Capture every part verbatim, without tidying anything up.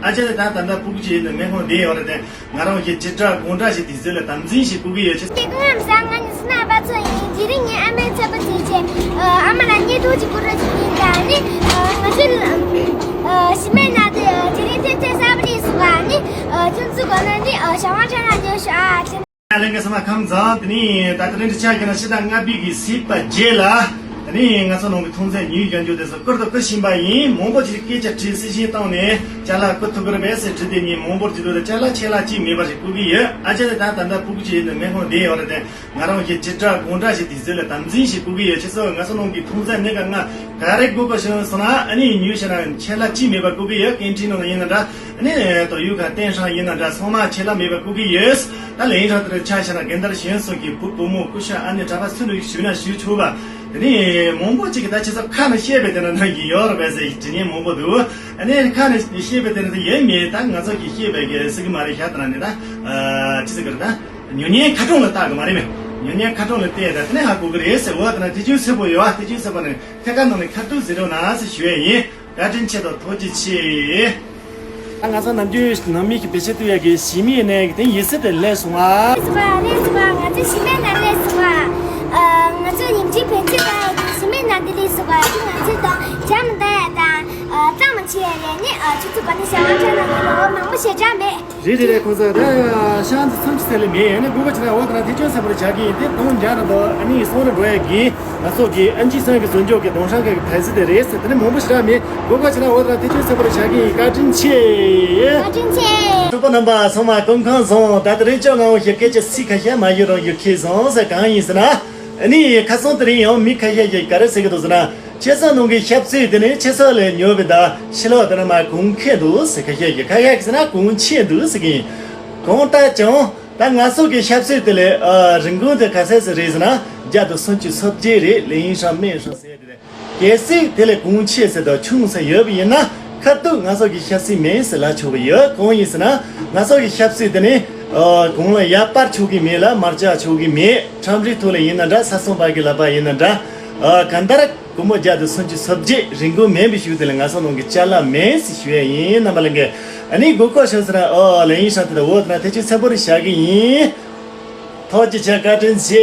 ཨ་ཅེ་ལགས་ད་ད་ལྟ་སྤུ་གུ་ཅིག་ཡིན་ན་སྨན་ཁང་བསྡད་ཡོད་རེད་དེ། ང་རང་གི་སྤྱིར་བསྒྲགས་དགོང་དག་ཞིག་དུས་ཚོད་ལ་དམ་འཛིན་ཞིག་སྤུ་གུ་ཡོད་ཆེ། དེ་སྐུ་ངམ་བཟང་། ང་ནི་སུ་ན་པ་ཚོ་ཡིན། དེ་རིང་ངའི་ཨ་མའི་ཚེ་པོ་ཅིག་བྱས། ཨ་མ་ལ་བརྙན་ཐུང་ཅིག་བསྐུར་རོགས་ཅིག་ཡིན་ད་ནི། ང་ཚོའི་ཞི་མེད་ན་དེ་དེ་རིང་ཐེབས་ཐེབས་གསར་པ་རེད་གསུངས་པ་ནི། ཁྱོད་ཚོ་གོ་ན་ནི་ཞང་བ་ཁྲ་ན་ཉོ་ཤོག་ཨ། ལྷན་རྒྱས་ཚང་མ་ཁམས་བཟང་། དེ་ནི་ད་ལྟ་རིང་འདྲི་ཆ་གི་ན་ཕྱི་ཟླ་ལྔ་པའི་གི་སྲིད་པ་རྗེས་ལ། དེ་ནི་ང་ཚོ་ནང་གི་ཐོན་རྫས་ཉོས་ཡོང་རྒྱུ་དེ་ཚོ་བསྐུར་དང་བསྐུར་བཞིན་པ་ཡིན། མང་པོ་ཅིག་སྐད་ཆ་དྲིས་གསལ་བཤད་བཏང་ནས་ཅ་ལག་བསྐུར་ཐུབ་ཀྱི་རེད་པས་ཟེར་དྲིས་དེ་ནི་མང་པོར་ཅིག་ལོ་ད་ཅ་ལག་ཆད་ལ་ཅིག་མེད་པ་ཞིག་བསྐུར་གི་ཡོད། ཨ་ཅེ་ལགས་ད་ད་ལྟ་སྤུ་གུ་ཅིག་ཡིན་ན་སྨན་ཁང་བསྡད་ཡོད་རེད་དེ། ང་རང་གི་སྤྱིར་བསྒྲགས་དགོང་དག་ཞིག་དུས་ཚོད་ལ་དམ་འཛིན་ཞིག་སྤུ་གུ་ཡོད་ཆེ་སོགས་ང་ཚོ་ནང་གི་ཐོན་རྫས་ནི་ག་ང་ག་རེ་དགོས་པ་ཞིག་སོང་ན་ཨ་ནི་ཉོས་བྱས་ན་ཆད་ལ་ཅིག་མེད་པ་བསྐུར་གི་ཡོད། ཀན་ཊིན་ནང་ཡིན་ན་འདྲ། ཨ་ནི་ཏོ་ཡུ་ག་ཏན་ཧྲང་ཡིན་ན་འདྲ། ཚང་མ་ཆད་ལ་མེད་པ་བསྐུར་གི་ཡོད། ད་ལན་རང་དེར་ཆ་བཞག་ན་རྒན་དར་གཞན་སོགས་ཀྱི་བུ་བུ་མོ་སྐུ་ཞབས་ཨ་ནེ་གྲྭ་པ་སུ་ལ་ཞུས་ན་ཞུ་ཆོག་པ། དེ་ནི་མང་པོ་ཅིག་གིས་ད་ཆེ་ས་ཁ་ནས་བཤད་པའི་དེ་ན་ན་ཡིན་ཡོད་རེད་པས་ཟེར་དྲི་ཉན་མང་པོ་འདུག་ཨ་ནི་ཁ་ནས་བཤད་པའི་དེ་ན་ཡིན་མེད་ད་ང་ཚོ་གིས་བཤད་པའི་གི་ཟེར་གི་མ་རེད། ཤ་དེ་ན་ནི་ད་ཅི་ཟེར་གི་རེད། ད་ཉོ་མཁན་ཁ་གྲངས་ལ་བལྟ་གི་མ་རེད་མེད། ཉོ་མཁན་ཁ་གྲངས་ལ་བལྟས་ད་དེ་ནས་ཧ་གོ་གི་རེད་ཟེར། འོ་དེ་ན་དེ་ཅུང་ཚེ་པོ་ཡོད་ཨ། དེ་ཅུང་ཚེ་པོ་ནི་ཐད་ཀར་ནང་ནས་ཁ་ཐུག་ཟེར་རོགས་གནང་ཟེར་ཞུ་ཡས་ཡིན། བཀའ་དྲིན་ཆེ་དང་ཐུགས་རྗེ་ཆེ། ད་ང་ཚོ་ནམ་རྒྱུན་ནང་མི་གི་བེད་སྤྱོད་ཐུབ་ཡག་གི་ཞི་མི་ནས་དེ་ཡིན་སྲིད་དེ་ལས་སོང་ཨ། ལས་སོང་ཨ། ལས་སོང་ཨ། ང་ཚོ་ཞི་མི་ནང་ལས་སོང་ཨ། ཨ། ང་ཚོ་ཉིན་གཅིག་ཕན་ཚུན་ད་ཡག་གི་ཞི་མི་ནང་དེ་ལས་སོང་ཨ། དེ་ང་ཚོ་དང་བྱ་མི་ད་ཡག་དང་། ཨ། གཙང་མ་བྱེད་ཡག་ལས་ནི། ཨ། ཆུ་ཚོད་ག་ནས་བྱ་བ་ཁྲ་ན་ཡིན་ལོ་མང་པོ་ཞེ་དྲག་མེད། རེད་རེད་རེད། ཁོང་ཚོ་ད་ཤང་ཚོ་མཚམས་ཅི་ཚད་ལས་མེད། ཡང་ན་གུ་གུ་ཆེ་ན་འོ་ད་ན་དེ་ཅུང་ཚེ་པོ་རེ་བྱ་གི་ཡིན། དེ་དང་འཇག་ན་དོ་ཨ་ནི་སོང་རེ་འགྲོ་ཡག་གི། ང་ཚོ་གི་ཨན་ཅི་སང་གི་བཟོ་འཇོག་གི་དོང་ཧྲང་གི་ཕན་ཚུན་དེ་རེད་ཟེར། དེ་ནི་མང་པོ་ཞེ་དྲག་མེད། གོ་ག་ཆེ་ན་འོ་ད་དེ་ཅུང་ཚེ་པོ་རེ་བྱ་གི་ཡིན། བཀའ་དྲིན་ཆེ། བཀའ་དྲིན་ཆེ། གྲོགས་པོ་རྣམ་པ་ཚང་མ་སྐུ་ཁམས་བཟང་། ད་དེ་རིང་ཅོ་ང་འོ་ཞིག་སྐད་ཆ་སི་ཁ་ཤས་མ་ཡོད་རང་ཡོད་ཁེ་བཟང་ཟེར། གང་ཡིན་ཟེར་ན། ཨ་ནི་ཁ་སང་དེ་རིང་ཡང་མི་ཁ་ཤས་ཀྱིས་ག་རེ་ཟེར་གི་འདུག་ཟེར་ན། ཆེ་ས་ནང་གི་ཞབས་སོས་དེ་ནི་ཆེ་ས་ལས་ཉོ་བའི་ད་ཕྱི་ལོགས་དེ་ན་མ་གོང་ཁེ་འདུག་ཟེར། ཁ་ཤས་ཀྱིས་ཁ་ཤས་ཀྱིས་ཟེར་ན་གོང་ཆེ་འདུག་ཟེར་གི་ཡིན། གང་ལྟར་ཀྱང་། ད་ང་ཚོ་གི་ཞབས་སོས་དེ་ལས་ཨ་རིན་གོང་དེ་ག་ཚད་ཙམ་རེད་ཟེར་ན། བརྒྱ་དང་སུམ་ཅུ་སོ་བརྒྱད་རེད། ལེན་ཧྲང་མེན་ཧྲང་ཟེར་དེ་རེད། གལ་སྲིད་དེ་ལས་གོང་ཆེ་ཟེར་དང་ཆུང་ཟེར་ཡོད་པ་ཡིན་ན། ཁ་ཐུག་ང་ཚོ་གི་ཞབས་སོས་མེད་ཟེར་ལབ་ཆོག་གི་ཡོད། གང་ཡིན་ཟེར་ན། ང་ཚོ་གི་ཞབས་སོས་དེ་ནི་ཨ་གོང་ལ་ཡར་སྤར་ཆོག་གི་མེད་ལ་མར་བཅག་ཆོག་གི་མེད། ཁྲོམ་རའི་ཐོག་ལ་ཡིན་ན་འདྲ། ས་སོང་པ་གི་ལབ་པ་ཡིན་ན་འདྲ། ཨ་གང་ལྟར། སྒོར་མོ་བརྒྱ་དང་སུམ་ཅུ་སོ་བརྒྱད་རིན་གོང་མེད་པའི་ཤུགས་དེ་ལ་ང་ཚོ་ནང་གི་ཅ་ལག་མེད་ཟེར་ཞུ་ཡ་ཡིན། རྣམ་པ་ལྷན་རྒྱས། ཨ་ནི་གོ་སྐབས་ཤོར་ཟེར་ན་ཨོ་ལེ་ཡིན་ཤག་དེ་ད་འོ་དེ་ན་ཐེ་ཆུ་ཚན་པོ་རེ་བཞག་གི་ཡིན། ཐུགས་རྗེ་ཆེ། བཀའ་དྲིན་ཆེ།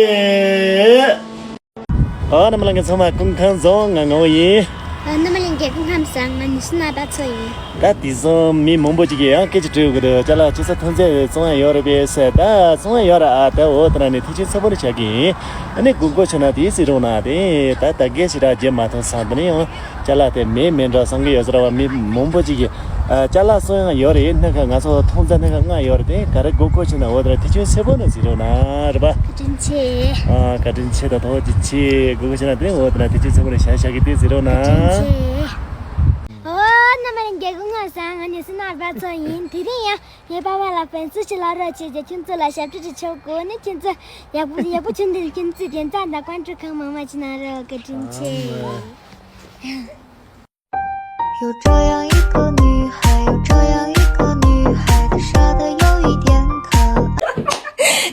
ཨོ་རྣམ་པ་ལྷན་རྒྱས་ཚང་མ་སྐུ་ཁམས་བཟང་། ང་ངོ་ཡིན། རྣམ་པ་ལྷན་རྒྱས་སྐུ་ཁམས་བཟང་། ང་ནི་སུ་ན་པ་ཚོ་ཡིན། ད་དེང་སང་མི་མང་པོ་ཅིག་གིས་ཡང་སྐད་ཆ་དྲིས་ཡོད་གི་འདུག་ཅ་ལག་ཅི་ས་ཐོན་རྫས་བཙོང་ཡ་ཡོད་རེད་པས་ཟེར། ད་བཙོང་ཡ་ཡོད་ར། ཨ་ད་འོ་དེ་ན་ནི་ཐེ་ཆུ་ཚན་པོ་རེ་བཞག་གི་ཡིན། ཨ་ནི་དགོས་མཁོ་ཆེ་ན་དེ་སྲིད་རུང་ན་དེ་ད་ད་གས་ཞེ་དྲག་བརྗེད་མ་ཐུབ་སང་། དེ་ནས་ཡང་ཅ་ལག་དེ་མེད་མེད་འདྲ་བསམ་གི་ཡོད་ཟེར་བ། མི་མང་པོ་ཅིག་གིས་ཨ་ཅ་ལག་སོ་ཡང་ཡོད་རེད། སྣ་ཁ་ང་ཚོ་མཐོང་རྩ་སྣ་ཁ་ལྔ་ཡོད་རེད། དེ་ག་རེ་དགོས་མཁོ་ཆེ་ན་འོ་དེ་ལ་ཐེ་ཆུ་སེ་པོ་ནས་ཟེར་རོགས་གནང་རེད་པ། བཀའ་དྲིན་ཆེ། ཨ་བཀའ་དྲིན་ཆེ་དང་ཐུགས་རྗེ་ཆེ། དགོས་མཁོ་ཆེ་ན་དེ་འོ་དེ་ལ་ཐེ་ཆུ་སེ་པོ་ནས་བཞག་བཞག་གི་དེ་ཟེར་རོགས་གནང་། བཀའ་དྲིན་ཆེ། ཨོ་རྣམ་པ་ལྷན་རྒྱས་སྐུ་ཁམས་བཟང་། ང་ནི་སུ་ན་པ་ཚོ་ཡིན། དེ་རིང་ཡང་ངའི་པ་ཕ་ལ་ཕན་ཚུན་ཞིག་ལབ་རོགས་བྱེད་ཀྱི། ཁྱོད་ཚོ་ལ་ཞབས་ཕྱི་ཅིག་ཆོག་གོ་ནི། ཁྱོད་ཚོ་ཡག་པོ་ཡག་པོ་བྱུང་དུས་ཁྱོད་ཚོས་དེ་ཙང་ད་ཀོན་ཀྲི་ཁང་མང་མང་ཅིག་གནང་རོགས། བཀའ་དྲིན་ཆེ། 有这样一个女孩，有这样一个女孩，她傻得有一点可爱。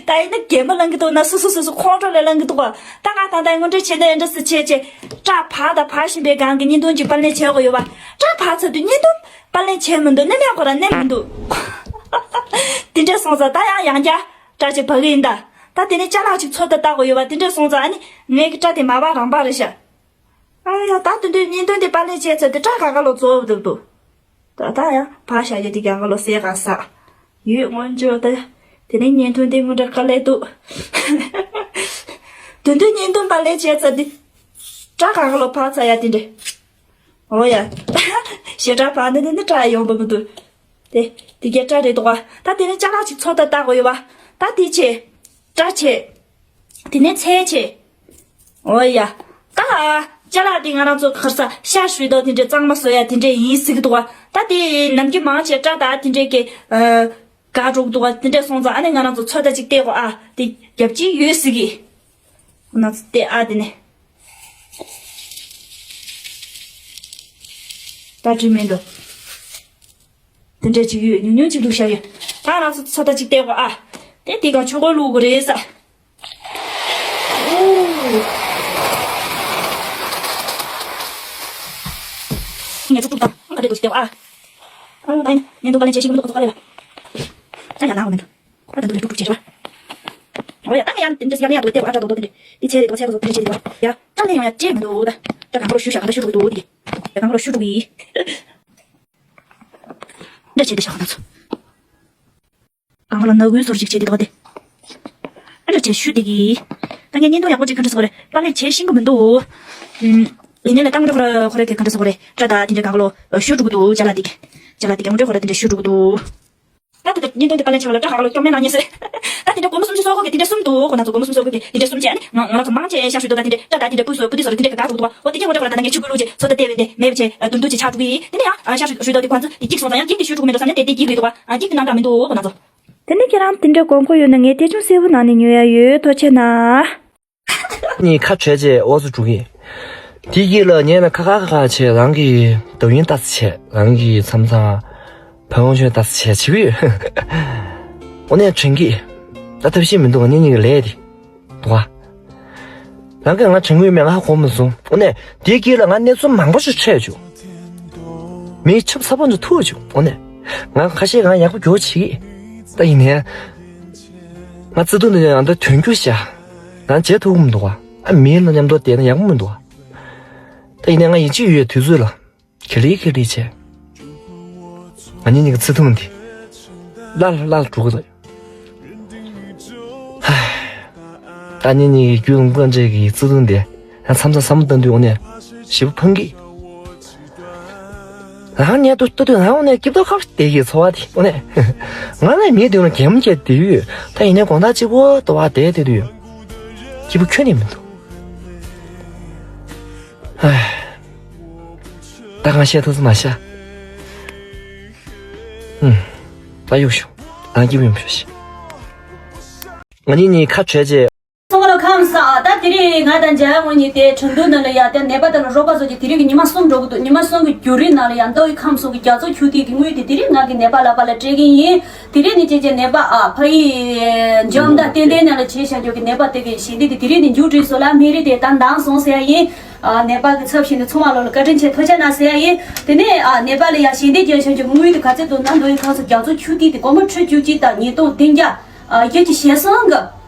ད་ཡིན་ན་རྒན་པ་ལང་གི་འདུག་ན། སོ་སོ་སོ་སོ་ཁོང་ཁྲོ་ལས་ལང་གི་འདུག་པ། ད་ང་ད་ལྟ་དངོས་འབྲེལ་བྱས་ན་འདྲ་སེ་བྱས་བྱས། སྐྲ་བག་དང་བག་བཞིན་པའི་སྒང་གི་བརྙན་ཐུང་ཅིག་པར་ལེན་བྱས་དགོས་ཡོད་པ། སྐྲ་བག་ཚར་དུས་བརྙན་ཐུང་པར་ལེན་བྱས་མི་འདུག་ནི་མེད་ཁོ་རང་ནི་མི་འདུག་དེ་འདྲ་སོང་ཙང་ད་ཡང་ཡང་བསྐྱར་སྐྲ་ཅིག་བག་གི་ཡིན་ད། ད་དེ་ནས་ཅ་ལག་ཅིག་ཚོད་ལྟ་བལྟ་དགོས་ཡོད་པ། དེ་འདྲ་སོང་ཙང་ཨ་ནི་ངའི་གི་སྐྲ་དེ་མ་བག་རང་བག་རེད་ཤག་ཨ་ཡ། ད་དེ་འདྲའི་བརྙན་ཐུང་དེ་པར་ལེན་བྱས་ཚར་དུས་སྐྲ་ག་ག་ལོ་རྫོགས་འདུག་འདུག་ད་ད་ཡང་བག་བཞག་རྒྱུ་དེ་ག་ག་ལོ་གསལ་ག་ས་ཡོད་མངོན་བརྗོད་ད། དེ་ནས་བརྙན་ཐུང་དེ་དངོས་འབྲེལ་དཀའ་ལས་འདུག་དེ་འདྲའི་བརྙན་ཐུང་པར་ལེན་བྱས་ཚར་དུས་སྐྲ་ག་ག་ལོ་བག་ཚར་ཡ་དེ་འདྲ། ཨོ་ཡ། ཞེ་དྲག་བག་ནི་ནི་ནི་སྐྲ་ཡོང་བ་མི་འདུག་དེ་དེ་གའི་སྐྲ་རེད་འདུག་ག་ད་དེ་ནས་ཅ་ལག་ཅིག་ཚོད་ལྟ་བལྟ་དགོས་ཡོད་པ། ད་དེ་བྱས། སྐྲ་བྱས། དེ་ནས་ཚལ་བྱས། ཨོ་ཡ། ད་ཅ་ལག་དེ་ང་རང་ཚོ་ག་རེ་ཟ། ཤ་བཞོ་དང་དེ་འདྲའི་གཙང་མ་བཟོ་ཡ་དེ་འདྲ་ཡིན་ཟེར་གི་འདུག་ག་ད་དེ་ནམ་རྒྱུན་མང་ཆེ་སྐྲ་དང་དེ་འདྲའི་གི་ཨ་འགག་འགྲོ་གི་འདུག་ག་དེ་འདྲ་སོང་ཙང་ཨ་ནི་ང་རང་ཚོ་ཚོད་ལྟ་ཅིག་བལྟས་གོ་ཨ། དེ་རྒྱབ་ཅིག་ཡོད་ཟེར་གི་ང་རང་ཚོ་བལྟས་ཨ། དེ་ནས་ད་དྲི་མི་འདུག་དེ་འདྲ་ཅིག་ཡོད། ཉུང་ཉུང་ཅིག་བླུགས་བཞག་ཡོད། ད་ང་ཚོ་ཚོད་ལྟ་ཅིག་བལྟས་གོ་ཨ། དེ་དེ་ག་ཆོག་གོ་བླུགས་གོ་རེད་ས། ངས་ཚོ་ཐུག་ད་ང་དེ་ག་ཅིག་བལྟས་གོ་ཨ། ད་ཡིན་ན་ཉན་དུ་དཀའ་ལས་བྱེད་ཤེས་ཀྱི་མི་འདུག་ཁོ་ཚོ་དཀའ་ལས་ལ། ད་ཡང་ནང་ལ་མི་འདུག་ཨ་ད་འདུག་ལས་ཀྲུག་ཀྲུག་བྱེད་རེད་པ། འོ་ཡ་ད་ངས་ཡང་དེ་འདྲ་ཡང་ཡང་འདུག་ལྟེ་བ་ཨ་ཏྲ་རྡོག་རྡོག་དེ་འདྲ་དེ་བྱས་རེད་འདུག་ཚད་རེད་འདུག་དེ་འདྲ་བྱེད་དེ་འདུག་ཡ། ད་ལན་ཡང་ཡང་བྱེད་མི་འདུག་ད་ད་གང་ག་ལོ་ཞུ་བཞག་གང་ལྟར་ཞུ་འགྲོ་གི་འདུག་དེ་ག་ཡ་གང་ག་ལོ་ཞུ་འགྲོ་གི་ཡིན། འདྲ་བྱེད་དེ་བཞག་ང་ཚོ། གང་ག་ལོ་ནག་ཁུལ་ཟུར་ཞིག་བྱེད་དེ་འདུག་དེ། ཨ་འདྲ་བྱེད་ཞུ་དེ་གི། ད་ངས་བརྙན་ཐུང་ཡག་པོ་ཅིག་ག་འདྲ་ཟེར་དགོས་རེད་དཀའ་ལས་བྱེད་ཤེས་ཀྱི་མི་འདུག་ཡིན་ནའི་ལས་ད་ང་ཚོ་ཁོ་ར་ཁོ་ར་གི་ག་འདྲ་ཟེར་དགོས་རེད་ཨ་ད་དེ་འདྲ་གང་ག་ལོ་ཞུ་འགྲོ་གི་འདུག་ཅ་ལག་དེ་གི། ཅ་ལག་དེ་གི་ང་ཚོ་ཁོ་ར་དེ་འདྲ་ཞུ་འགྲོ་གི་འདུག་ད་དེ་འདྲ་བརྙན་ཐུང་དེ་དཀའ་ལས་ཆེ་བ་ལ་ད་ཧ་ག་ལོ་སྐྱོ་མེད་ནང་ཉེ་ཟེར། ད་དེ་འདྲ་སྒོར་མོ་སུམ་ཅུ་སོ་དགུ་གི་དེ་འདྲ་གསུམ་འདུག་ཁོ་ན་ཚོ་སྒོར་མོ་སུམ་ཅུ་སོ་དགུ་གི་དེ་འདྲ་གསུམ་བྱས་ནས་ང་ང་རང་ཚོ་མང་ཆེ་ཤ་ཞུ་འདུག་ད་དེ་འདྲ་ད་ད་དེ་འདྲ་སྐུ་གཟུགས་སྐུ་དེ་སོ་དེ་འདྲ་ག་ག་འགྲོ་འདུག་འོ་དེ་གྱད་ངོ་སྤྲོད་ག་ལ་ད་ནང་གི་ཆུ་ཁུ་ལུ་ཅེ་སོ་ད་དེ་བས་དེ་མེད་བྱས་དུམ་དུ་ཅེ་ཆག་འགྲོ་གི་དེ་འདྲ་ཡང་ཤ་ཞུ་ཞུ་འདུག་དེ་ཁོ་ཚོ་དེ་གཅིག་སོང་ཙང་ཡང་གཅིག་དེ་ཞུ་འགྲོ་མེད་འགྲོ་བསམ་ནས་དེ་དེ་གཅིག་རེད་འདུག་བ། ཨ་གཅིག་དེ་རྣམ་གྲངས་མི་འདུག་ཁོ་ན་ཚོ། དེ་ནས་ཁྱེད་རང་དེ་འདྲ་དགོས་མཁོ་ཡོད་ན་ངས་ཐེ་ཆུང་སེར་པོ་ནང་ནས་ཉོ་ཡ་ཡོད། ཐུགས་རྗེ་གནང་། གཉིས་ཁ་བྲལ་རྗེས་འོ་ཚོ་འགྲོ་གི། དེའི་དཀྱིལ་ལ་ཉལ་ན་ཁ་ཁ་ཁ་ཁ་བྱས་རང་གི་འདབ་ཡོན་ལྟ་ས་བྱས་རང་གི་མཚམས་མཚམས་ཕ་ཡོང་ཆོན་ལྟ་ས་བྱས་བྱེད་ཀྱི་ཡོད། འོ་ནས་དྲན་གི། ད་ཐབས་ཤེས་མི་འདུག་ངས་གཉིས་ཀྱི་ལས་དེ་འདུག་ག་རང་གིས་ང་དྲན་གི་ཡོད་མེད་ང་ཧ་གོ་མི་སོང་། འོ་ནས་དེའི་དཀྱིལ་ལ་ང་གནས་ཚུལ་མང་པོ་ཞིག་འཕྲད་བྱུང་། མིའི་ཆབ་ཚ་པོ་འདི་ཐུག་བྱུང་། འོ་ནས་ང་ཁ་ཤས་ང་ཡག་པོ་འགྱུར་བ་བྱེད་ཀྱི། ད་ཡིན་ནའི་ང་བརྩེ་དུང་འདི་ཡང་འདི་དོན་འགྱུར་བྱ། ང་བྱེད་ཐུབ་ཀྱི་མི་འདུག་ག་ཨ་མིའི་ལ་མཉམ་དུ་བསྡད་ན་ཡག་པོ་མི་འདུག་ག་ད་ཡིན་ནའི་ང་ཡིད་ཆེས་ཡོད་དུས་ཚོད་ལ། ག་ལེ་ག་ལེ་བྱས། ང་གཉིས་གཉིས་ཀྱི་བརྩེ་དུང་འདི། སླར་སླར་འགྲོ་གི་འདུག་ད་གཉིས་གཉིས་ཀྱི་རྒྱུད་ལ་མངོན་འདྲེས་ཀྱི་བརྩེ་དུང་འདི། ཡང་མཚམས་མཚམས་བསམ་བློ་བཏང་དུས་འོ་ནས་ཞེ་པོ་ཕངས་ཀྱི། རང་ཉལ་དུ་ལྟ་དུས་རང་འོ་ནས་སྐྱིད་ཐོག་ཁ་བདེ་གི་འཚོ་བ་དེ་འོ་ནས། ང་ལ་མིའི་མདུན་ལ་གད་མོ་བྱས་བསྡད་ཡོད། ད་ཡིན་ནའི་དགོང་དག་གཅིག་པོ་ལྟ་བ་བསྡད་བསྡད་དུས། སྐྱིད་པོ་ཁྱོན་ནས་མི་འདུག་ད་གང་བཤད་ཐུབ་ས་མ་བཤད། ཨུམ། ད་གཡུག་ཞོག་ང་སྐྱིད་པོ་ཡོང་ཞོག་ཤིག་ང་གཉིས་གཉིས་ཁ་བྲལ་རྗེས། སོང་བ་ལ་ཁམས་བཟང་། ད་དེ་རིང་ང་དང་འཇའ་དངོས་གཉིས་དེ་ཁྲིན་ཏུའུ་ནང་ལ་ཡ་དེ་ནད་པ་དེ་ལ་རོགས་པ་བཟོ་རྒྱུ་དེ་རིང་གི་ཉི་མ་གསུམ་འགྲོ་གི་འདུག་ཉི་མ་གསུམ་གི་རྒྱུན་རིང་ནང་ལ་ཡ་མདོ་དབུས་ཁམས་གསུམ་གི་རྒྱ་མཚོ་ཆུ་ཐིགས་ཀྱི་དངུལ་དེ་དེ་རིང་ང་གི་ནད་པ་ལག་པ་ལ་སྤྲད་ཀྱི་ཡིན། དེ་རིང་ནི་ཅེ་ཅེ་ནད་པ་ཨ་ཕ་ཡི་འཇོམས་དང་ཏན་ཏན་ནང་ལ་བྱས་བཞག་རྒྱུ་གི་ནད་པ་དེ་གི་ཞལ་འདེབས་དེ་དེ་རིང་ནི་མཇུག་སྒྲིལ་སོང་ལ་མི་རིགས་དེ་ད་འདང་སོང་ཟེར་ཡ་ཡིན། ཨ་ནད་པ་གི་ཚབ་བྱས་ནས་ཚང་མ་ལོ་ལ་བཀའ་དྲིན་ཆེ་ཐུགས་རྗེ་གནང་ཟེར་ཡ་ཡིན། དེ་ནས་ཨ་ནད་པ་ལ་ཡ་ཞལ་འདེབས་རྒྱག་བཞག་རྒྱུ་དངུལ་དེ་ག་ཚད་འདུག་ན་མདོ་དབུས་ཁམས་གསུམ་རྒྱ་མཚོ་ཆུ་ཐིགས་དེ་སྒོར་མོ་ཁྲི་བཅུ་གཅིག་དང་ཉིས་སྟོང་བདུན་བརྒྱ། ཨ་བཞི་བཅུ་ཞེ་གསུམ་གི།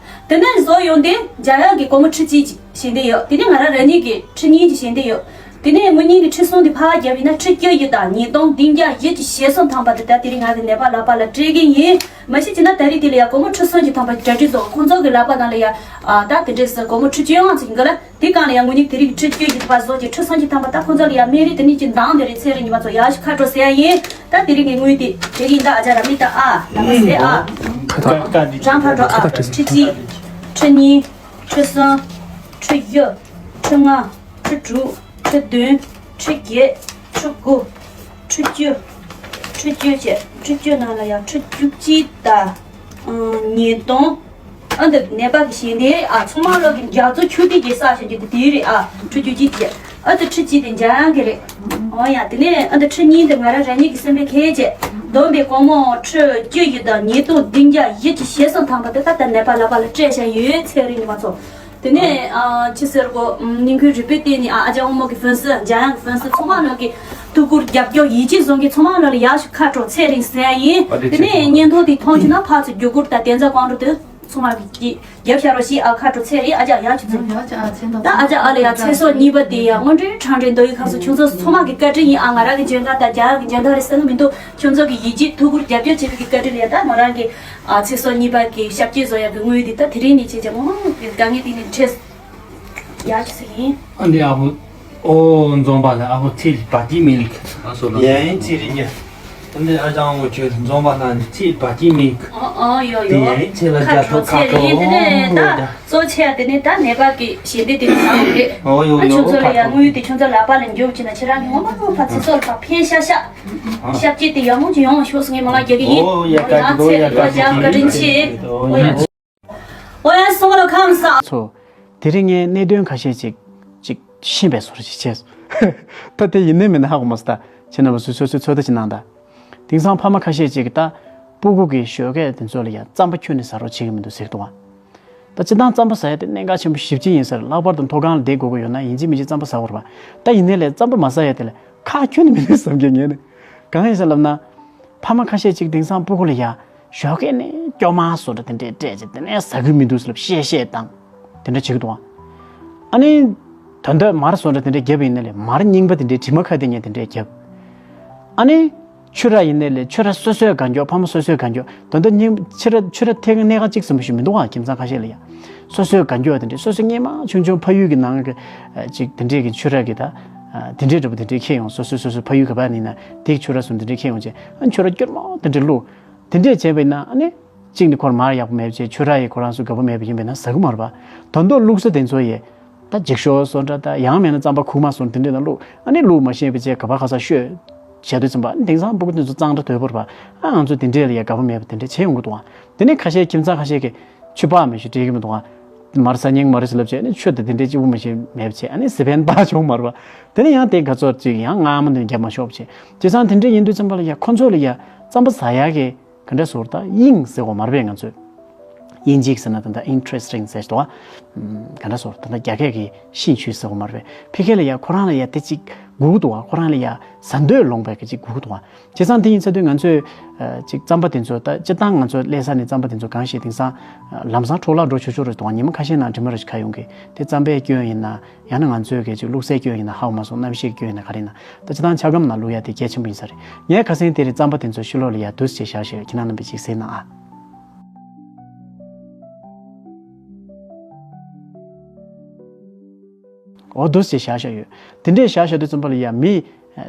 དེ་ནས་བཟོ་ཡོང་དུས་འཇམ་དབྱངས་ཀྱིས་སྒོར་མོ་ཁྲི་གཅིག་ཞལ་འདེབས་ཡོད། དེ་ནས་ང་རང་རང་ཉིད་ཀྱིས་ཁྲི་གཉིས་ཀྱི་ཞལ་འདེབས་ཡོད། དེ་ནས་ངོས་གཉིས་ཀྱི་ཁྲི་གསུམ་དེ་ཕར་བརྒྱབ་ཡིན་ན་ཁྲི་བཅུ་ཡོད་དང་ཉིས་སྟོང་བདུན་བརྒྱ་བཞི་བཅུ་ཞེ་གསུམ་ཐམ་པ་དེ་ད་དེ་རིང་ང་གི་ནད་པ་ལག་པ་ལ་སྤྲད་ཀྱི་ཡིན། མ་གཞི་བྱས་ན་ད་རེས་དེ་ལ་ཡང་སྒོར་མོ་ཁྲི་གསུམ་གྱི་ཐམ་པ་གྲ་སྒྲིག་བཟོ་ཁོང་ཚོ་གི་ལག་པ་ནང་ལ་ཡང་ཨ་ད་དེ་འདྲས་སུ་སྒོར་མོ་ཁྲི་བཅུ་ཡང་ཚིག་གི་ལ། དེ་གང་ལ་ཡང་ངོས་གཉིས་དེ་རིང་གི་ཁྲི་བཅུ་གི་ཐམ་པ་བཟོ་གྱི་ཁྲི་གསུམ་གྱི་ཐམ་པ་ད་ཁོང་ཚོ་ལ་ཡང་སྨན་རིན་དེ་ནས་ཀྱི་འདང་དེ་རེད། ཚེ་རིང་ཉི་མ་ཚོ་ཡག་ཤོས་ཁ་དྲོ་ཟེར་ཡ་ཡིན། ད་དེ་རིང་གི་དངུལ་དེ་དེ་གི་ཡིན་ད། ཨ་ཅག་ར་མི་ད་ཨ་ལ་མི་ཟེར་ཨ། ཁ་ཁ་ཁ་ཁ་རང་ཕར་འགྲོ་ཨ། ཁ་ཁ་ཁྲི་གཅིག་ཁྲི་གཉིས། ཁྲི་གསུམ། ཁྲི་བཞི། ཁྲི་ལྔ། ཁྲི་དྲུག་ཁྲི་བདུན། ཁྲི་བརྒྱད། ཁྲི་དགུ། ཁྲི་བཅུ། ཁྲི་བཅུ་བྱས། ཁྲི་བཅུ་ནང་ལ་ཡང་ཁྲི་བཅུ་གཅིག་དང་། ཨང་། ཉིས་སྟོང་། ཨ་འདི་ནད་པ་གི་ཞལ་འདེབས་ཨ་ཚང་མ་ལོག་གི་རྒྱ་མཚོ་ཆུ་ཐིགས་ཀྱི་ས་ཞིག་གི་དེ་རེད་ཨ། ཁྲི་བཅུ་གཅིག་བྱས། ཨ་ཙི་ཁྲི་གཅིག་དེ་འཇམ་དབྱངས་གི་རེད། འོ་ཡ་དེ་ནས་ཨ་འདི་ཁྲི་གཉིས་དེ་ང་རང་རང་ཉིད་ཀྱི་སེམས་པའི་ཁེ་བྱས། བསྡོམས་པའི་སྒོར་མོ་ཁྲི་བཅུ་ཡོད་དང་ཉིས་སྟོང་བདུན་བརྒྱ་བཞི་བཅུ་ཞེ་གསུམ་ཐམ་པ་དེ་ད་ལྟ་ནད་པ་ལག་པ་ལ་སྤྲད་བཞག་ཡོད། ཚེ་རིང་ཉི་མ་ཚོ། དེ་ནས་ཨ་ཅི་ཟེར་གོ། ཨམ། སྙིང་ཁུའི་རུས་པའི་གཏིང་ནས་ཨ་ཨ་ཅག་དབང་མོ་གི་ཕུན་སུམ། འཇམ་དབྱངས་ཀྱི་ཕུན་སུམ། ཚང་མ་ལོག་གི་ཐུགས་ཁུར་རྒྱབ་སྐྱོར་ཡིད་ཆེས་བཟང་གི་ཚང་མ་ལོག་ལ་ཡག་ཤོས་ཁ་དྲོ་ཚེ་རིང་ཟེར་ཡ་ཡིན། ཨ་དེ་དེ་ཆེ་ནས་བརྙན་ཐུང་དེ་མཐོང་བྱུང་ན་ཕར་ཚུར་བརྒྱུད་བསྐུར་དང་བདེན་རྫུན་གང་འགྲོ་དེ་ཚང་མ་གི་རྒྱབ་ཤ་རོ་ཞིག་ཨ་ཁ་དྲོ་ཚེ་རིང་ཨ་ཅག་ཡག་ཤོས་ཚུལ། ཡག་ཅག་ཨ་ཚེ་འདོགས། ད་ཨ་ཅག་ཨ་ལ་ཡ་ཚེ་སྲོག་གཉིས་པ་དེ་ཡ་དངོས་འབྲེལ་དྲང་འབྲེལ་མདོ་དབུས་ཁམས་གསུམ་ཁྱོད་ཚོ་ཚང་མ་གི་བཀའ་དྲིན་ཡིན་ཨ། ང་རང་གི་འཇོན་ཐང་དང་འཇམ་དབྱངས་ཀྱི་འཇོན་ཐང་རེད་བསམ་གི་མི་འདུག་ཁྱོད་ཚོ་གི་ཡིད་ཆེས་ཐུགས་ཁུར་རྒྱབ་སྐྱོར་བྱེད་པའི་གི་བཀའ་དྲིན་ལ་ཡ་ད་ང་རང་གི་ཨ་ཚེ་སྲོག་གཉིས་པ་གི་ཞབས་སྐྱེལ་བཟོ་ཡག་གི་དངུལ་འདི་ད་དེ་རིང་ནས་བྱས་བྱས་ངོ་མ་གི་དཀའ་ངལ་འདི་ནས་འཕྲད་ཡག་ཅིག་ཟེར་ཡིན། ཨ་འདི་ཨ་ཕོ། ཨོ་འཛོམས་པ་ལ་ཨ་ཕོ་ཚེ་རིང་བ་ཀྱི་མི་ལིག་ཨ་སོ་ལ་ཡ་ཡིན་ཚེ་རིང་ཡ། ཨ་འདི་ཨ་ཅག་ཨ་ཕོ་ཁྱོད་འཛོམས་པ་ལ་ཚེ་བ་ཀྱི་མི་ལིག་ཨ་ཨ་ཡོ་ཡོ། དེ་ཡ་ཡིན་ཚེ་ལ་ཁ་རྒྱ་ཐོ་ཁྲོ་ཚེ་ཁ་རིང་ཁྲོ་དེ་ནས་ད་ཨོ་ཡ། གཙོ་ཆེ་ཡ་དེ་ནས་ད་ནད་པ་གི་ཞལ་འདེབས་དེ་ཚང་རེད། ཨོ་ཡོ་ཨ་ཡོ་ཁྱོད་ཚོ་ལ་ཁ་ཡ་ཁྲོ་དངུལ་དེ་ཁྱོད་ཚོ་ལག་པ་ལ་འཇོག་བྱས་ན་ཁྱེད་རང་གི་ངོ་མ་ངོ་ཕ་ཚེ་སྲོག་ལ་ཕ་ཕན་ཤ་ཤ། ཨ་ཤ་བཅད་དེ་ཡག་མོ་ཅིག་ཡོང་ཤོག་ཟེར་ངས་མ་ང་རྒྱག་གི་ཡིན། ཨོ་ཡ་ཨོ་ཡ་ཚེ་རིང་བ་ཀྱི་བཀའ་དྲིན་ཆེ། ཨོ་ཡ། ཨོ་ཡ་སོང་བ་ལ་ཁམས་བཟང་། ཚོ། དེ་རིང་ངས་གནད་དོན་ཁ་ཤས་ཅིག་ཅིག་ཤེས་པའི་བཟོ་འདྲ་ཅིག་བྱས་སོང་། ད་དེ་ཡིན་ནི་མིན་ནི་ཧ་གོ་མ་སོང་། ད་ཁྱེད་རྣམ་པ་ཚོས་ཚོད་ཚོད་ཚོད་ལྟ་ཅིག་གནང་དང་། དེང་སང་ཕ་མ་ཁ་ཤས་ཅིག་གིས་ད་སྤུ་གུ་གི་ཞོགས་ཀས་དེ་ཚོ་ལ་ཡ་རྩམ་པ་ཁྱོན་ནས་ཟ་རོགས་བྱེད་ཀྱི་མི་འདུག་ཟེར་འདུག་བ། ད་སྤྱིར་བཏང་རྩམ་པ་ཟ་ཡ་དེ་གནད་འགག་ཆེན་པོ་ཞེ་པོ་ཅིག་ཡིན་ཟེར། ལྷག་པར་དུ་མཐོ་སྒང་ལ་བསྡད་དགོས་ཀྱི་ཡོད་ན་ཡིན་གཅིག་མིན་གཅིག་རྩམ་པ་ཟ་དགོས་རེད་པ། ད་ཡིན་ནའི་ལས་རྩམ་པ་མ་ཟ་ཡ་དེ་ལ་ཁག་ཁྱོན་ནས་མི་འདུག་བསམ་གྱི་ངས་ནི། གང་ཡིན་ཟེར་ལབ་ན། ཕ་མ་ཁ་ཤས་ཅིག་དེང་སང་སྤུ་གུ་ལ་ཡ་ཞོགས་ཀས་ནས་སྐྱོ་མ་བཟོ་འདྲ་དེ་འདྲས་སྤྲད་བྱས། དེ་ནས་ཟ་གི་མི་འདུག་ཟེར་ལབ་བཤད་བཤད་བཏང་། དེ་འདྲ་བྱེད་ཀྱི་འདུག་ཨ། ཨ་ནི་ད་ལྟ་མར་བཟོ་འདྲ་དེ་འདྲས་བརྒྱབ་ཡིན་ན་ལས་མར་རྙིང་པ་དེ་འདྲས་དྲི་མ་ཁ་གཏད་མཁན་དེ་འདྲས་བརྒྱབ། ཨ་ནི་ཆུ་ར་ཡིན་ནའི་ལས་ཆུ་ར་སོ་སོས་གང་མགྱོགས། ཕ་མ་སོ་སོས་གང་མགྱོགས། ད་ལྟ་རྙིང་ཆུ་ར་ཆུ་ར་ཐེག་གནས་ཁ་གཅིག་ཙམ་ཞིག་མི་འདུག་ཨ། ཁྱིམ་ཚང་ཁ་ཤས་ལ་ཡ་སོ་སོས་གང་མགྱོགས་དེ་འདྲས། སོ་སོ་སྔས་མ་ཆུང་ཆུང་ཕ་ཡུལ་གྱི་ནང་གི་ཨ་ཅིག་དེ་འདྲས་ཀྱི་ཆུ་ར་གི་ད་ཨ་དེ་འདྲས་འདྲ་པོ་དེ་འདྲས་ཁྱེར་ཡོང་། སོ་སོ་སོ་སོ་ཕ་ཡུལ་ག་པར་ཡིན་ན་དེ་ཆུ་ར་བཟོ་འདྲ་དེ་འདྲས་ཁྱེར་ཡོང་བྱས། ཨ་ཆུ་ར་སྐྱུར་མོ་དེ་འདྲས་བླུགས། དེ་འདྲས་བྱས་པ་ཡིན་ན་ཨ་ནི་གཅིག་ནི་ཁོར་མར་ཡག་པོ་མེད་བྱས། ཆུ་ར་ཡི་ཁོ་རང་ཚོ་དགའ་པོ་མེད་པ་ཡིན་པས་ན་ཟ་གི་མ་རེད་པ། ད་མདོ་བླུགས་ས་དེ་ཚོ་ཡི་ད་འགྱིག་ཤོག་བཟོ་འདྲ། ད་ཡང་མིན་ན་རྩམ་པ་ཁུག་མ་བཟོ་འདྲ་དེ་འདྲས་ནང་བླུགས། ཨ་ནི་བླུགས་མ་ཤེས་པ་བྱས་ག་པར་ག་ས་ཤོད་བྱས་དུས་ཙམ་པ། ཨ་ནི་དེང་སང་སྤུ་གུ་དེ་ཚོ་གཙང་སྦྲ་དོད་པོ་རེད་པ། ཨ་ང་ཚོ་དེ་འདྲས་ལ་ཡ་དགའ་པོ་མེད་པ་དེ་འདྲས་བྱས་ཡོང་གི་འདུག་ཨ། དེ་ནས་ཁ་ཤས་ཁྱིམ་ཚང་ཁ་ཤས་ཀྱིས་ཆུ་སྦགས་མེད་ཤོག་སྤྲད་ཀྱི་མི་འདུག་ཨ། མར་ཟ་སྙིང་མ་རེད་ཟེར་ལབ་བྱས། ཨ་ནི་ཆུ་དེ་དེ་འདྲས་གཅིག་པུ་མ་ཤེས་མེད་པ་བྱས། ཨ་ནི་ཟི་ཕན་སྦགས་བྱུང་མ་རེད་པ། དེ་ནས་ཡང་དེ་ག་ཚོད་ཅིག་ཡང་སྔ་མ་ནས་བརྒྱབ་མ་ཤོག་བྱས། བྱས་ཙང་དེ་འདྲས་ཡིན་དུས་ཙམ་པ་ལ་ཡ་ཁོ་ཚོ་ལ་ཡ་རྩམ་པ་ཟ་ཡག་གི་ག་འདྲ་ཟེར་ད་དབྱིངས་ཟེར་བ་མ་རེད་པས། ང་ཚོས་དབྱིན་ཇིའི་ཟེར་ན་ད་ལྟ་interesting ཟེར་དོ། ག་འདྲ་ཟེར་ད་ལྟ་རྒྱ་སྐད་ཀྱི་兴趣ཟེར་བ་མ་རེད་པས། ཕ་གི་ལ་ཡ་ཁོ་རང་ལ་ཡ་དེ་ཅིག་སྒུག་འདུག་ཨ། ཁོ་རང་ལ་ཡ་ཟ་འདོད་ལོང་པའི་གི་ཅིག་སྒུག་འདུག་ཨ། བྱས་ཙང་དེ་ཡིན་ཚ་དུས་ང་ཚོས་ཨ་ཅིག་རྩམ་པ་དེ་ཚོ་ད་སྤྱིར་བཏང་ང་ཚོ་སླེབས་ས་ནས་རྩམ་པ་དེ་ཚོ་གང་ཞིག་དེང་སང་ཨ་ལམ་སང་འཕྲོ་བརླག་འགྲོ་ཆོག་ཆོག་རེད་འདུག་ཨ། ཉི་མ་ཁ་ཤས་ནང་དྲི་མ་རེ་ཞིག་ཁ་ཡོང་གི། དེ་རྩམ་པའི་སྐྱོན་ཡིན་ན། ཡང་ན་ང་ཚོའི་གི་ཅིག་བླུགས་སའི་སྐྱོན་ཡིན་ན་ཧ་གོ་མ་སོང་། གནམ་གཤིས་སྐྱོན་ཡིན་ན་ག་རེ་ཡིན་ན། ད་སྤྱིར་བཏང་ཆ་སྒམ་ནང་བླུགས་ཡ་དེ་གལ་ཆེན་པོ་ཡིན་ས་རེད། ངས་ཁ་སང་དེ་རིང་རྩམ་པ་དེ་ཚོ་ཕྱི་ལོགས་ལ་ཡ་འདུག་སེ་བཞག་བཞག་ཡོད། ཁྱེད་རང་རྣམ་པས་ཅིག་གཟིགས་གནང་ཨ། འོ་འདུག་སེ་བཞག་བཞག་ཡོད། དེ་འདྲས་བཞག་བཞག་དུས་ཙམ་པ་ལ་ཡ་མི་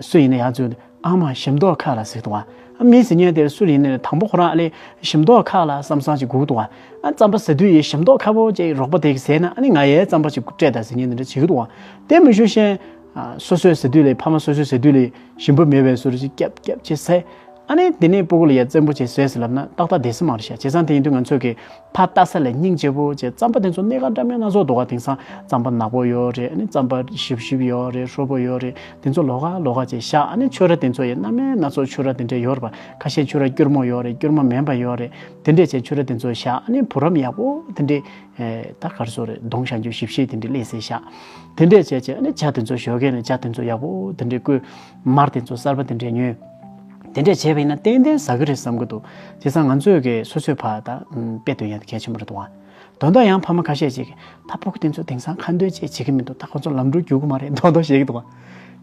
སུ་ཡིན་ན་ཡ་ཚོས་ཨ་མ་ཞིམ་མདོག་ཁ་ལ་ཟེར་འདུག་ཨ། མི་ཟེར་མཁན་དེར་སུ་ཡིན་ནའི་དང་པོ་ཁོ་རང་ཨ་ལས་ཞིམ་མདོག་ཁ་ལ་བསམ་བསམ་ཅིག་སྒུག་འདུག་ཨ། རྩམ་པ་ཟ་དུས་ཡི་ཞིམ་མདོག་ཁ་པོ་ཅིག་རོགས་པ་དེ་གིས་ཟས་ན་ཨ་ནི་ང་ཡའི་རྩམ་པ་ཅིག་སྤྲད་དང་ཟེར་མཁན་དེ་འདྲ་བྱེད་ཀྱི་འདུག་ཨ། དེ་མི་ཞུ་ཤེས། ཨ་སོ་སོས་ཟ་དུས་ལས་ཕ་མ་སོ་སོས་ཟ་དུས་ལས་ཞིམ་པོ་མེད་པའི་བཟོ་འདྲ་ཅིག་རྒྱབ་རྒྱབ་ཅིག་ཟས། ཨ་ནི་དེ་ནས་སྤུ་གུ་ལ་ཡ་བཙན་པོ་བྱས་ཟས་ཟེར་ལབ་ན་ཏག་ཏག་བསྡད་ས་མ་རེད་ཤག་བྱས་ཙང་དེ་ཡིན་དུས་ང་ཚོས་ཀྱི་ཕ་ལྟ་ས་ལ་སྙིང་རྗེ་པོ་བྱས། རྩམ་པ་དེ་ཚོ་སྣ་ཁ་འདྲ་མིན་སྣ་ཚོགས་འདུག་ག། དེང་སང་རྩམ་པ་ནག་པོ་ཡོད་རེད། ཨ་ནི་རྩམ་པ་ཞིབ་ཞིབ་ཡོད་རེད། ཧྲོལ་པོ་ཡོད་རེད། དེ་ཚོ་ལོགས་ཀ་ལོགས་ཀ་བྱས་བཞག་ཨ་ནི་ཆུ་ར་དེ་ཚོ་ཡ་སྣ་མིན་སྣ་ཚོགས་ཆུ་ར་དེ་འདྲས་ཡོད་རེད་པ། ཁ་ཤས་ཆུ་ར་སྐྱུར་མོ་ཡོད་རེད། སྐྱུར་མོ་མིན་པ་ཡོད་རེད། དེ་འདྲས་བྱས་ཆུ་ར་དེ་ཚོ་བཞག་ཨ་ནི་བུ་རམ་ཡག་པོ་དེ་འདྲས་ཨེ་ད་ག་རེ་ཟེར་རེད། གདོང་ཤ་འགྱུར་ཞིབ་ཞིབ་དེ་འདྲས་སླེབས་ཟེར་བཞག་དེ་འདྲས་བྱས་བྱས་ཨ་ནི་ཇ་དེ་ཚོ་ཞོགས་ཀས་ནས་ཇ་དེ་ཚོ་ཡག་པོ་དེ་འདྲས་བསྐོལ། མར་དེ་ཚོ་གསར་པ་དེ་འདྲས་ཉོས། དེ་འདྲས་བྱས་པ་ཡིན་ན་ཏན་ཏན་ཟ་གི་རེད་བསམ་གི་འདུག་བྱས་ཙང་ང་ཚོས་ཀྱི་སོ་སོའི་ཕར་ད་དཔེ་སྟོན་ཡ་དེ་གལ་ཆེན་པོ་རེད་འདུག་ཨ། དོན་དག་ཡང་ཕ་མ་ཁ་ཤས་ཅིག་གིས་ད་སྤུ་གུ་དེ་ཚོ་དེང་སང་ཁ་འདོན་ཅིག་བྱེད་ཀྱི་མི་འདུག་ད་ཁོ་ཚོ་ལམ་འགྲོ་རྒྱུག་གི་མ་རེད་མདོག་མདོག་བཤད་ཀྱི་འདུག་ཨ།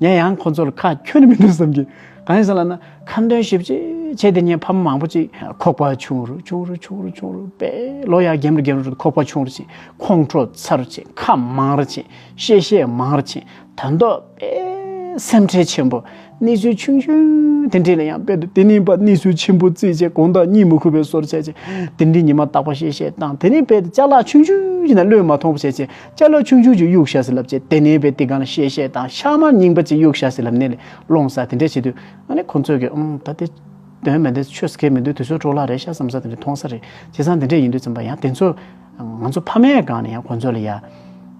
ངས་ཡང་ཁོ་ཚོ་ལ་ཁ་ཁྱོན་ནས་མི་འདུག་བསམ་གི། གང་ཡིན་ཟེར་ལབ་ན་ཁ་འདོན་ཞིབ་ཅིག་བྱས་དེ་ཉན་ཕ་མ་མང་པོ་ཅིག་ཁོག་པ་ཆུང་རུ་ཆུང་རུ་ཆུང་རུ་ཆུང་རུ་དཔེ་ལོ་ཡར་རྒན་རུ་རྒན་རུ་ཁོག་པ་ཆུང་རུ་ཅིག་ཁོང་ཁྲོ་ཚ་རུ་ཅིག་ཁ་མང་རུ་ཅིག་བཤད་བཤད་མང་རུ་ཅིག་ད་མདོག་དཔེ་སེམས་ཁྲལ་ཆེན་པོ། གནས་ཚུལ་ཆུང་ཆུང་དེ་འདྲས་ལ་ཡང་དཔེ་དེ་ནས་ཕར་གནས་ཚུལ་ཆེན་པོ་བརྩིས་བྱས་དགོང་དག་གཉིད་མི་ཁུག་པའི་བཟོ་འདྲ་བྱས་བྱས་དེ་འདྲས་ཉི་མ་རྟག་པར་བཤད་བཤད་བཏང་། དེ་ནས་དཔེ་ཅ་ལག་ཆུང་ཆུང་ཞིག་ན་བློས་མ་ཐོངས་པ་བྱས་བྱས་ཅ་ལག་ཆུང་ཆུང་ཅིག་གཡུགས་བཞག་ཟེར་ལབ་བྱས་དེ་ནས་དཔེ་དེ་སྒང་ལ་བཤད་བཤད་བཏང་། ཤག་མ་རྙིང་པ་ཅིག་གཡུགས་བཞག་ཟེར་ལབ་ནས་ལས་སློང་ས་དེ་འདྲས་བྱེད་དུས་ཨ་ནི་ཁོང་ཚོས་ཀྱི་ཨང་ད་དེ་དོན་མེད་འདི་ཆོས་སྐད་མི་འདུག་དུས་ཚོད་འཕྲོ་བརླག་རེད་ཤག་བསམ་ས་དེ་འདྲས་མཐོང་ས་རེད། བྱས་ཙང་དེ་འདྲས་ཡིན་དུས་ཙམ་པ་ཡང་དེ་ཚོ་ང་ཚོ་ཕ་མའི་སྒང་ནས་ཡང་ཁོང་ཚོ་ལ་ཡ་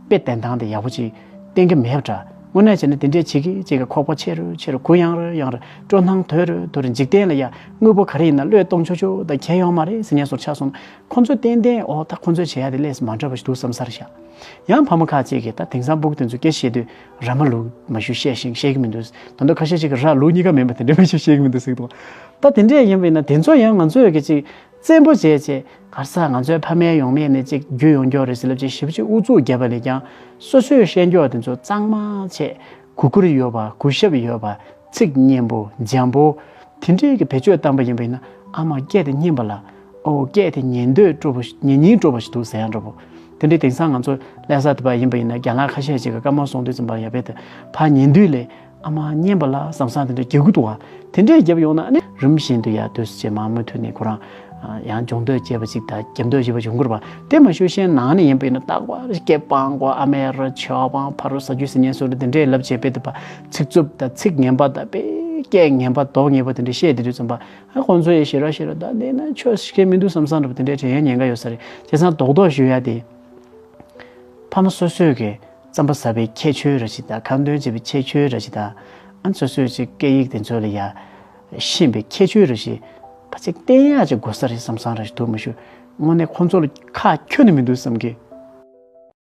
དཔེ་བསྟན་སྟངས་དེ་ཡག་པོ་ཅིག་བསྟན་གྱི་མེད་པ་འདྲ། དངོས་གནས་བྱས་ན་དེ་འདྲས་བྱེད་ཀྱི་ཅིག་གི་ཁོག་པ་ཆེ་རུ་ཆེ་རུ་གུ་ཡངས་རུ་ཡངས་རུ་སྤྲོ་སྣང་དོད་རུ་དོད་རུ་འཇིག་རྟེན་ལ་ཡ་དངོས་པོ་ག་རེ་ཡིན་ན་བློས་གཏོང་ཆོག་ཆོག་དང་ཁྱད་ཡོད་མ་རེད་ཟེར་མཁན་བཟོ་ཆགས་སོང་ན་ཁོང་ཚོས་ཏན་ཏན་འོ་ད་ཁོང་ཚོས་བྱེད་ཡ་དེ་ལས་མ་འདྲ་བ་ཞིག་འདུག་བསམ་ས་རེད་ཤག་ཡང་ཕ་མ་ཁག་ཅིག་གིས་ད་དེང་སང་སྤུ་གུ་དེ་ཚོ་སྐད་ཆ་བཤད་དུས་ར་མ་ལུག་མ་ཞུ་བཤད་ཤིང་བཤད་ཀྱི་མི་འདུག་ད་དུང་ཁ་ཤས་ཅིག་གིས་ར་ལུག་གཉིས་ཀ་མིན་པ་དེ་འདྲ་མ་ཞུ་བཤད་ཀྱི་མི་འདུག་ཟེར་གྱི་འདུག་ད་དེ་འདྲས་ཡིན་པ་ཡིན་ན་དེ་ཚོ་ཡང་ང་ཚོས་ཀྱི་ཅིག་བཙན་པོ་བྱས་བྱས་ག་ས་ང་ཚོའི་ཕ་མའི་ཡོང་མེད་ནས་ཅིག་རྒྱུ་ཡོང་རྒྱུ་རེད་ཟེར་ལབ་ཅིག་ཞིབ་ཅིག་ཨུ་ཚུགས་བརྒྱབ་པ་ལས་ཀྱང་སོ་སོས་བཤད་རྒྱུ་དེ་ཚོ་གཙང་མ་བྱས་གུས་བཀུར་ཡོད་པ་གུས་ཞབས་ཡོད་པ་ཚིག་སྙན་པོ་འཇམ་པོ་དེ་འདྲས་ཀྱི་བེད་སྤྱོད་བཏང་པ་ཡིན་པ་ཡིན་ན་ཨ་མ་སྐད་དེ་སྙན་པ་ལ། ཨོ་སྐད་དེ་ཉན་འདོད་སྤྲོ་པོ་ཉན་སྙིང་སྤྲོ་པོ་ཞིག་འདུག་ཟེར་ཡང་འདྲ་པོ། དེ་འདྲའི་དེང་སང་ང་ཚོ་ལྷ་ས་དེ་པ་ཡིན་པ་ཡིན་ན་རྒན་ལགས་ཁ་ཤས་ཅིག་གིས་བཀའ་མོལ་གསུང་དུས་ཙམ་པར་ཡ་བེ་དེ་ཕར་ཉན་དུས་ལས་ཨ་མ་སྙན་པ་ལ་བསམ་བསམ་དེ་འདྲ་རྒྱག་གི་འདུག་བ། དེ་འདྲས་རྒྱབ་ཡོང་ན་ཨ་ནི་རིམ་བཞིན་དུ་ཡ་དུས་སུ་ཅེ་མང་མོས་ཐོས་ནས་ཁོ་རང་ཡང་སྦྱོང་འདོད་སྐྱེས་པ་ཅིག་དང་རྒྱབ་འདོད་སྐྱེས་པ་ཡོང་གི་རེད་པ། དེ་མ་ཞུ་ཤེས་ནང་ནས་ཡིན་པ་ཡིན་ན་རྟག་པར་སྐད་སྤང་དགོས་ཨ་མའི་ར་ཆོག་པང་ཕ་རུ་ཟ་རྒྱུ་ཟེར་ཉན་སོང་རེད། དེ་འདྲས་ལབ་བྱས་བེ་དེ་པ་ཚིག་རྩུབ་དང་ཚིག་ངན་པ་དང་པེ་སྐད་ངན་པ་མདོག་ངན་པ་དེ་འདྲས་བཤད་དེ་དུས་ཙམ་པ། ཨ་ཁོང་ཚོ་ཡི་ཞེ་ར་ཞེ་ར་ད་འདི་ན་ཆོས་ཤིག་མི་འདུག་བསམ་བསམ་འདྲ་པོ་དེ་འདྲའི་དྲན་ཡ་ཉེན་ཁ་ཡོད་ས་རེད། བྱས་ཙང་རྡོག་རྡོག་ཞུ་ཡ་དེ། ཕ་མ་སོ་སོས་ཀྱི་རྩམ་པ་ཟ་བའི་ཁྱད་ཆོས་ར་ཞིག་དང་ཁ་འདོན་བྱེད་པའི་ཁྱད་ཆོས་ར་ཞིག་དང་། ཨ་སོ་སོས་ཅིག་སྐད་ཡིག་དེ་ཚོ་ལ་ཡ་ཤེས་པའི་ཁྱད་ཆོས་ར་ཞིག་ཕ་ཅིག་བསྟན་ཡ་ཅིག་དགོས་ས་རེད་བསམ་བསམ་ར་ཞིག་འདུག་མ་ཞུ། དངོས་གནས་ཁོང་ཚོ་ལ་ཁག་ཁྱོན་ནས་མི་འདུག་བསམ་གི།